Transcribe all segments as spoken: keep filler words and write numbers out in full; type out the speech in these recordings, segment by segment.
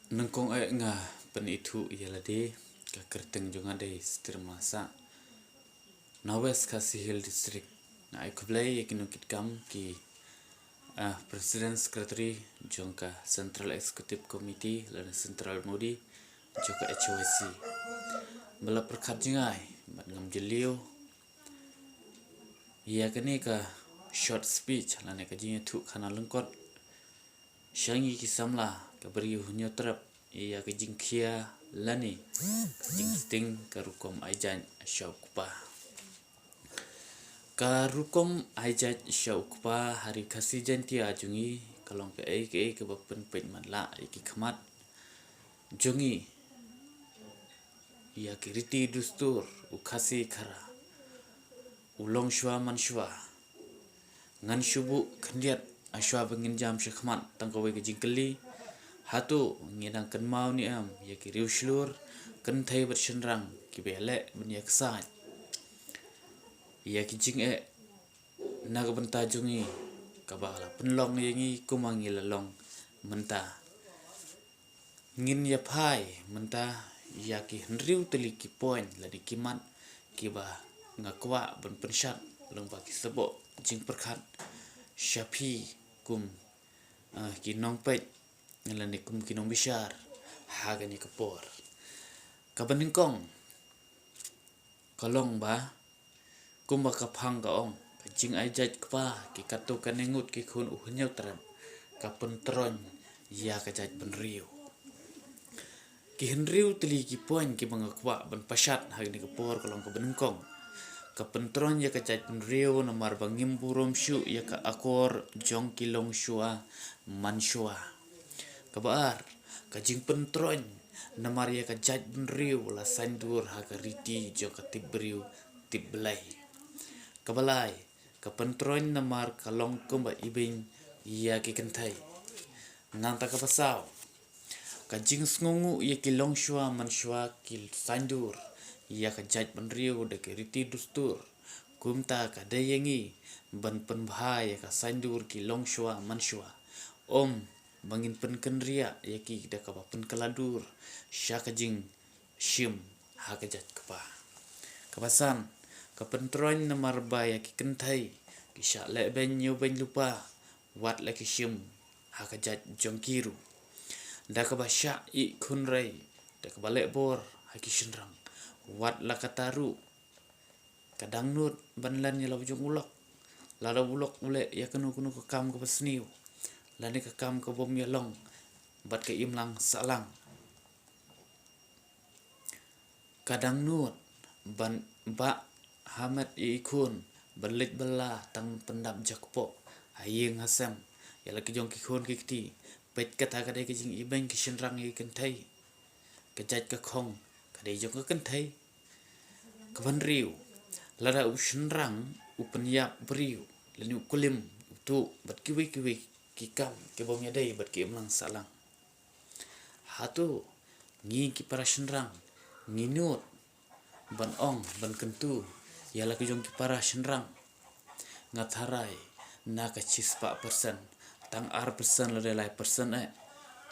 Nyngkong eh nga pynithuh ïa lade, ka kyrteng jong nga dei Sitrima Sah. Na West Khasi Hills District. Nga ai khublei ïa ki nongkitkam ki, ah, President Secretary jong ka Central Executive Committee lane Central Body jong ka H Y C. Ba la pyrkhat jngai bad ngam jylliew ïa kane ka short speech lane ka jingïathuh khana lyngkot sha ngi ki samla ka Bri u Hynñiewtrep ïa ka jingkhia lane ka jingsting ka rukom ai jait sha u kpa. Ka rukom ai jait sha u kpa ha ri Khasi Jaiñtia jong ngi ka long kaei kaei kaba pynpeit matlah ïa ki khmat jong ngi ïa ki riti dustur u Khasi Khara, u longshuwa manshuwa. Ngan shu buh khyndiat ha shuwa ba ngin jam sha khmat tang kawei ka jingkylli. Hato ngi dang kynmaw ne em ïa ki riew shlur, kynthei bad shynrang kiba ïaleh ban ïaksaid ïa ki jingeh na ka bynta jong ngi, kaba la pynlong ïa ngi kumba ngi la long mynta? Ngin ïa phai mynta ïa ki hynriew tylli ki point lane ki mat kiba nga kwah ban pynshad lyngba ki saboh jingpyrkhat sha phi kum, eh, ki nongpeit lane kum ki nongbishar ha kane ka por. Kaba nyngkong ka long ba, kumba ka phang ka ong, ka jingai jait kpa ki katto katne ngut ki khun u Hynñiewtrep ka pyntroiñ ïa ka jaitbynriew. Ki hynriew tylli ki point kiba nga kwah ban pynshad ha kane ka por ka long, kaba nyngkong, ka pyntroiñ ïa ka jaitbynriew namar ba ngim burom shuh ïa ka akor jong ki longshuwa manshuwa. Kaba ar, ka jingpyntroiñ namar ïa ka jaitbynriew la saiñdur ha ka riti jong ka tipbriew tipblei. Kaba lai, ka pyntroiñ namar ka long kumba ibeiñ ïa ki kynthei. Nangta kaba saw, ka jingsngewnguh ïa ki longshuwa manshuwa ki saiñdur ïa ka jaitbynriew da ki riti dustur. Kumta ka dei ïa ngi ban pynbha ïa ka saiñdur ki longshuwa manshuwa. Ym ba ngin pynkynriah ïa ki da kaba pynkylla dur sha ka jingshim ha ka jait kpa. Kaba san, ka pyntroiñ namar ba ïa ki kynthei ki shah leh beiñ ñiew beiñ lypa wat la ki shim ha ka jait jong ki ruh. Da kaba shah ïeh khun rei, da kaba leh bor ha ki shynrang, wat la kata ruh ka dang nud ban len ïa la u jong u lok. Lada u lok u leh ïa kano kano ka kam kaba sniew lane ka kam ka bym ïalong bad ka imlang sahlang, ka dang nud ban bah ha met ïa i khun ban leit bylla tang pyndap jakpoh ha ïing ha sem ïa la ki jong ki khun ki kti. Peit, kata ka dei ka jingibeiñ ki shynrang ïa ki kynthei. Ka jait ka khong ka dei jong ka kynthei. Kaba hynriew, lada u shynrang u pynïap briew lane u klim, u tuh bad kiwei kiwei ki kam ki bym ïadei bad ki imlang sahlang, hato ngi ki para shynrang ngi nud ban ong, ban kyntu ïa la ki jong ki para shynrang? Nga tharai na ka shispah percent, tang ar percent lane lai percent eh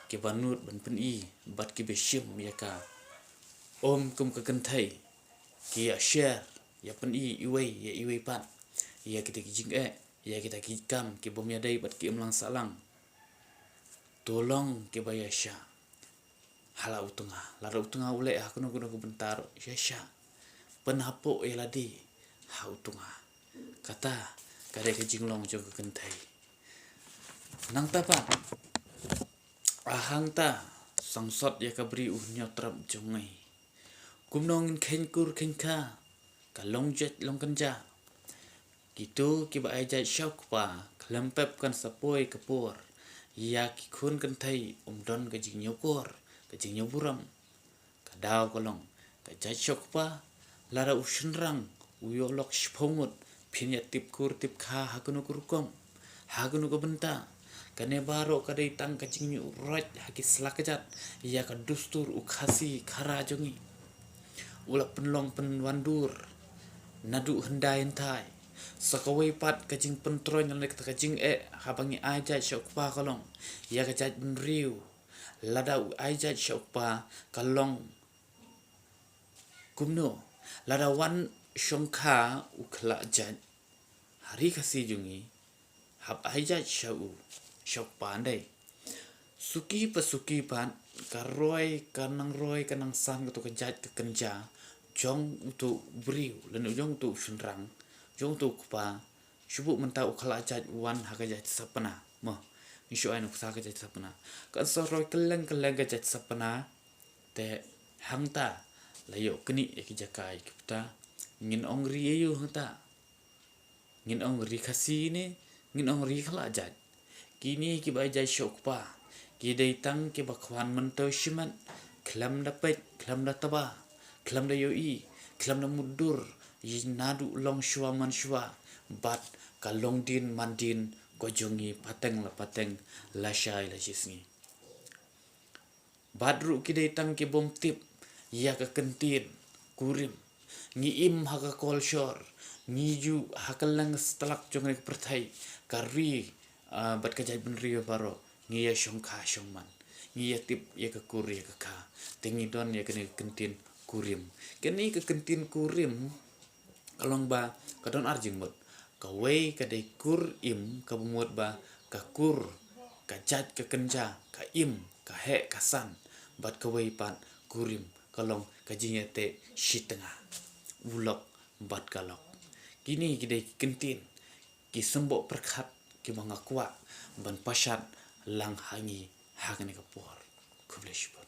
kiba nud ban pyni bad kiba shim ïa ka. Ym kum ka kynthei, ki ïa share, ïa pyni iwei ïa iwei pat ïa kita ki jingeh, ïa kita ki kam ki bym ïadei bad ki imlang sahlang. To long kiba ïa shah ha la u tnga. Lada u tnga u leh ha kano kano ka bynta ruh, ïa shah pynhapoh ïa lade ha u tnga. Kata ka dei ka jinglong jong ka kynthei. Nangta pat, a hangta, sangsot ïa ka Bri u Hynñiewtrep jong ngi. Kumno ngin kheiñ kur kheiñ kha, ka long jait long kynja. Kito kiba ai jait sha u kpa, khlem pep kan sa poi ka por, ïa ki khun kynthei ym don ka jingñiewkor, ka jingñiewburom. Ka daw ka long, ka jait sha u kpa, lada u shynrang u ïoh lok shiphew ngut, phin ïa tip kur tip kha ha kano ka rukom, ha kano ka bynta? Kane baroh ka dei tang ka jingñiuh roit ha ki sla kjat ïa ka dustur u Khasi Khara jong ngi. U la pynlong pynwandur naduh hyndai hynthai. Sa kawei pat ka jingpyntroiñ lane kata ka jingeh haba ngi ai jait sha u kpa ka long, ïa ka jaitbynriew Lada u ai jait sha u kpa ka long kumno? Lada wan shongkha u khlajait ha ri Khasi jong ngi, hap ai jait sha u, sha u kpa ndei. Suki pa suki pat, ka roi, ka nang roi, ka nang san, kato ka jait ka kynja jong uto u briew, lane jong uto u shynrang, jong uto u kpa, shu buh mynta u khlajait u wan ha ka jait sapna. Mo, ngi shu ai nuksa ka jait sapna. Kan sa roi kylleng kylleng ka jait sapna. Te hangta la ïoh knieh ïa ki jaka ïa ki pyrta. Ngin ong ri aïu hangta? Ngin ong ri Khasi ne ngin ong ri khlajait? Kine kiba ai jait sha u kpa ki dei tang kiba khwan myntoi shimet, khlem da peit, khlem da tba, khlem da ïohi, khlem da mutdur ïa naduh long shuwa man shuwa bad ka long dien man dien ka jong ngi pateng la pateng, lashai la shisngi. Bad ruh ki dei tang ki bym tip ïa ka kyntien kurim. Ngi im ha ka kolshor, ngi ju ha ka lang stlak jong ka pyrthei, ka ri, ah, bad ka jaitbynriew baroh ngi ïa shongkha shongman. Ngi ïa tip ïa ka kur ïa ka kha. Te ngi don ïa kane ka kyntien kurim. Kane ka kyntien kurim ka long ba ka don ar jingmut. Kawei ka dei kur im, kaba mut ba ka kur, ka jait ka kynja, ka im, ka heh, ka san. Bad kawei pat kurim ka long ka jingïateh shi tnga, u lok bad ka lok. Kine ki dei ki kyntien ki symboh pyrkhat kiba nga kwah ban pashat lang ha ngi ha kane ka por. Khublei shibun.